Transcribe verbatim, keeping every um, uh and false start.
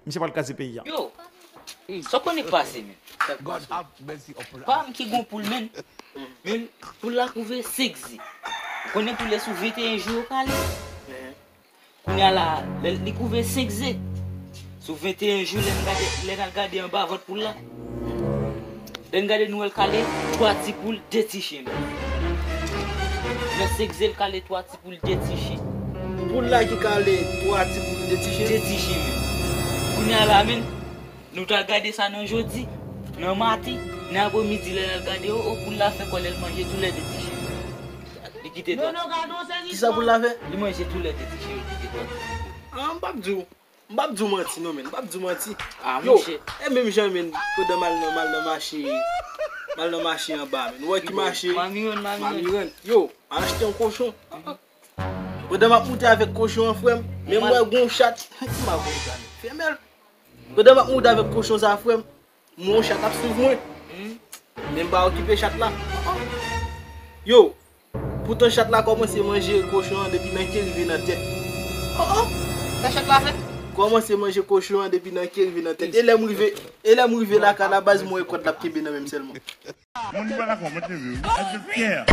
Misye pral kraze peyi a. Yo, sa w konnen k pase, men. Pa m ki gon poul, men. Men, poul la kouve senk ze. Ou konnen poul la sou venteyen jou yo kale. Kounye a la, lè li kouve senk ze. Sou venteyen jou, lè n gade, lè n al gade anba vant poul la. Lè n gade, nou wè l kale twa ti poul, de ti chen, men. Nan senk ze, l kale twa ti poul, de ti chen. Poul la ki kale twa ti poul, de ti chen. De ti chen, men. Kounye a la, men, nou t al gade sa nan jodi, nan maten, nan apremidi, lè n al gade, o, o, poul la fè kòlè, l manje toulède ti chen. Li kite twa ti poul. Kisa poul la fè? Li manje toulède ti chen, li kite twa ti poul. Ah, m p ap di w. M p ap di w manti non, men. M p ap di w manti. Ah, Yo, monchè. E menm jan, men, pandan m al nan, m al nan mache, m al nan mache anba, men. Ou wè ki mache? Mamirann, Mamirann. Mamirann. Yo, m al achte yon kochon. Pandan m ap moute avèk kochon an, frè m, men m wè gon chat. Ki makout sa, men? Femèl. Pandan m ap moute avèk kochon sa, frè m, m wè yon chat ap swiv mwen. Men m pa okipe chat la. Yo, poutan chat la kòmanse manje kochon an depi nan ke rive nan tèt. Oh, oh! Sa chat la fè? Kòmanse manje kochon an depi nan ke rive nan tèt. E lè m rive, e lè m rive lakay la, baz, m wè kòd l ap kenbe nan men m sèlman. Moun pa la kòmante vye wi. Ajoute Pierre.